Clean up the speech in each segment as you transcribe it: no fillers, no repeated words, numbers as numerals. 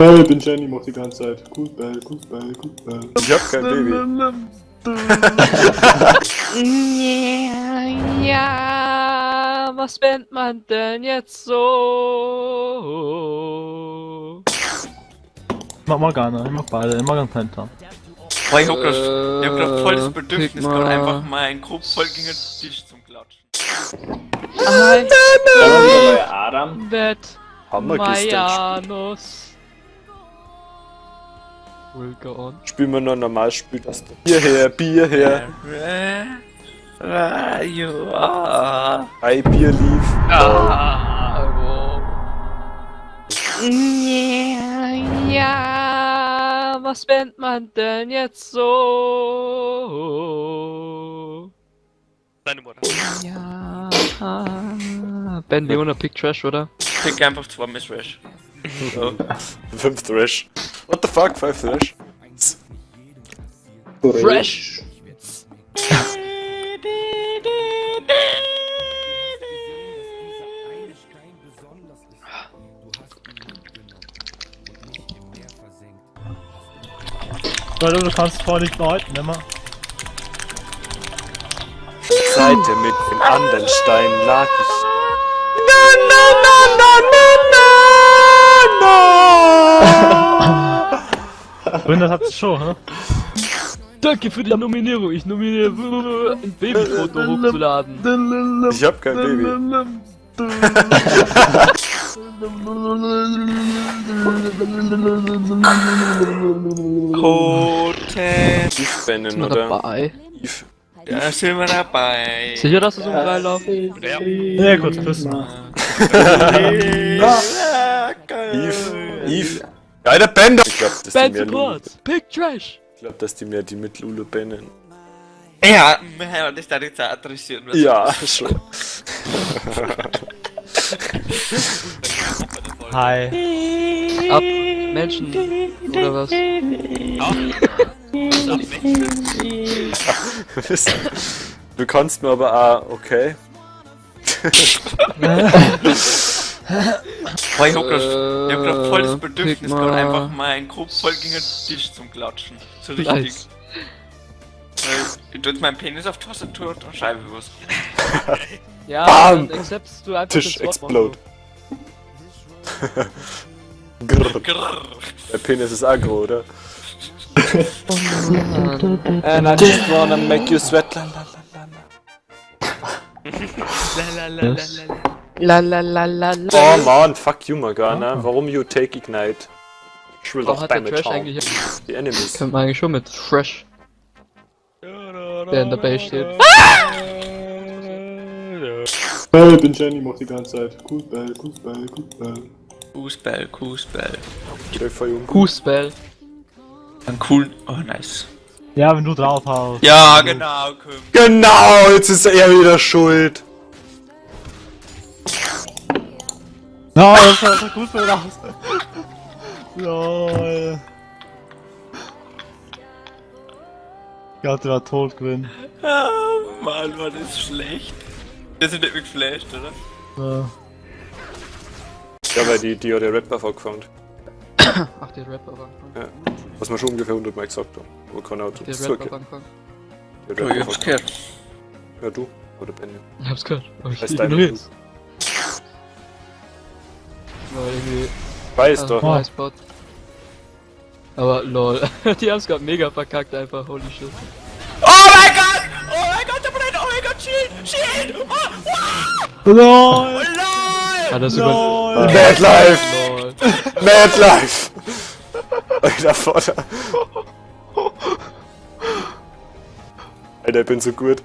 Hey, bin Jenny, mach die ganze Zeit. Goodbye, goodbye, goodbye. Ich hab kein Baby. Ja, was bennt man denn jetzt so? Ich mag Morgana, ich mag beide, ich mag einen Penta. Boah, ich hab grad, ich hab grad voll das Bedürfnis, Pick grad mal. einfach mal einen grob vollgehenden Tisch zum Klatschen. I Adam. bet Haben wir gestern gespielt. Mayanus will go on. Spielen wir noch normal Spiel das da. Bier her, Bier her. Where you are. I Bier lief. Ah, wow. Ja, was bennt man denn jetzt so? Deine Mutter. Ja. Ben Leona pick Trash, oder? Pick einfach zwei Miss Rash. So. 5 Thrash. What the fuck, 5 Thrash? Fresh! Leute, du kannst vorher nicht behalten, immer. Seite mit dem anderen Stein lag ich. Na, na, na, na, na, na, na. Gründer hat es schon, ne? Danke für die Nominierung. Ich nominiere ein Babyfoto hochzuladen. Ich hab kein Baby. Hotel. Eve bannen, Sind wir oder? dabei? Eve. Da sind wir dabei. Sicher, dass es um drei laufen? Ja, kurz küssen. Eve. Eve. Ja, der Ben! Ich glaub, dass die Ben mehr Lulu. Support! Pick Trash! Ich glaub, dass die mehr die mit Lulu bannen. Ja, ja, das darf ich jetzt auch adressieren. was Ja, schon. Hi. Ab Menschen oder was? Du kannst mir aber auch, okay. Boah, ich hab grad, ich hab grad voll das Bedürfnis, Pick grad mal. einfach mal einen grob vollgehenden Tisch zum Klatschen. So richtig. Nice. Weil Ich tu jetzt meinen Penis auf die Tastatur und dann schreibe ich was. Ja, Bam! dann acceptst du einfach Tisch das Wort, explode. Grrr. Grrr. Der Penis ist aggro, oder? Mann. And I just wanna make you sweat. La, la, la, la, la. Yes. La la la la la. Oh man, fuck you, Morgana. Warum you take Ignite? Ich will Warum doch hat der Damage Trash haben. eigentlich? Die Enemies. Könnte man eigentlich schon mit Fresh. Der in der Base steht. Hey, bin Jenny, mach die ganze Zeit. Goodbye, goodbye, goodbye. Fußball, Fußball. Stell voll um. Q-Spell. Einen coolen. Oh, nice. Ja, wenn du drauf haust. Ja, genau, komm. Genau, jetzt ist er wieder schuld. No, das war so gut für raus. Lol. Ich glaub, der war tot, Gwyn. Ah, Mann, war das schlecht. Der sind nicht geflasht, oder? Ja. Ja, weil die hat der Rapper angefangen. Ach, der Rapper war angefangen. Was wir schon ungefähr 100 Mal gesagt haben. Aber keiner hat Der uns Rapper zugehört. war angefangen. Der Oh, Rapper ich hab's gehört. Ja, du. Oder Benny. Ich hab's gehört. Aber ich Heißt dein ignorier's. War irgendwie. Weiß Ah, doch. nice Bot. Aber lol. Die haben's grad mega verkackt einfach, holy shit. Oh mein Gott! Oh mein Gott, der brennt! Oh mein Gott, Shield! Shield! Oh, LOL! oh, LOL! Hat das über. LOL! Mad Life! Lol. Mad Life! Alter, Vater. Alter, ich bin so gut.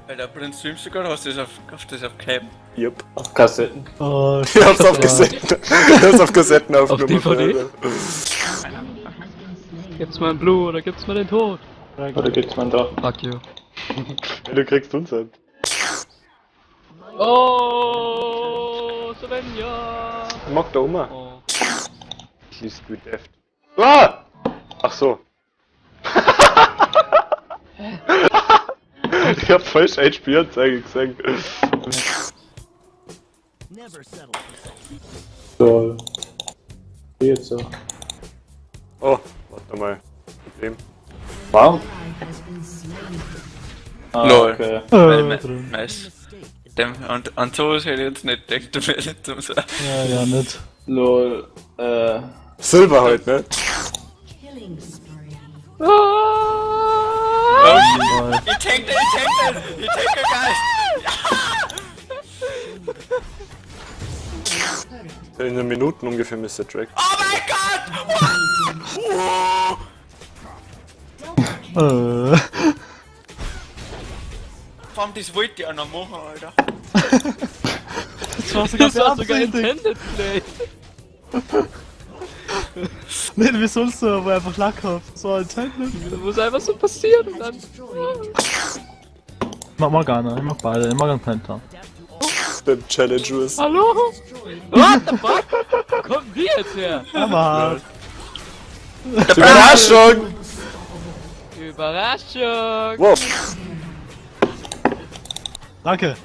Alter, Prinz, streamst du gerade? Hast du das auf, hast du das auf Cam? Yep. Auf Kassetten. Oh, Ich hab's auf Kassetten. Ich hab's auf Kassetten aufgenommen. DVD? Gibt's mal einen Blue oder gibt's mal den Tod? Oder gibt's mal einen Drachen? Fuck you. Ja, du kriegst uns halt. Oh, Svenja! Ich mag da immer. Oh. Liest du Deft. Ah! Ach so. Ich hab falsch ein Spielanzeige gesehen. Lol. Jetzt so. Oh, warte mal. Problem. Warum? Ah, Lol. Okay. Drin. Nice. Dem, und an sowas hätte ich jetzt nicht gedacht, um ehrlich zu sein. Ja, ja, nicht. Lol. Silber halt, ne? Lol. Ich tank den, ich tank den! Ich tank den Geist! In einer Minute ungefähr Mr. Drake. Oh mein Gott! Vor allem, das wollte ich auch noch machen, Alter. Das war sogar Das war sogar beabsichtigt. Intended Play. Nee, wie sonst so, wo einfach Lack hab. So ein Intended. Das muss einfach so passieren und dann. Ich mag Morgana, ich mag beide, ich mag einen Penta. Beim Challenger ist. Hallo? What the fuck? Wo kommen die jetzt her? Aber Überraschung! Überraschung! Wow. danke.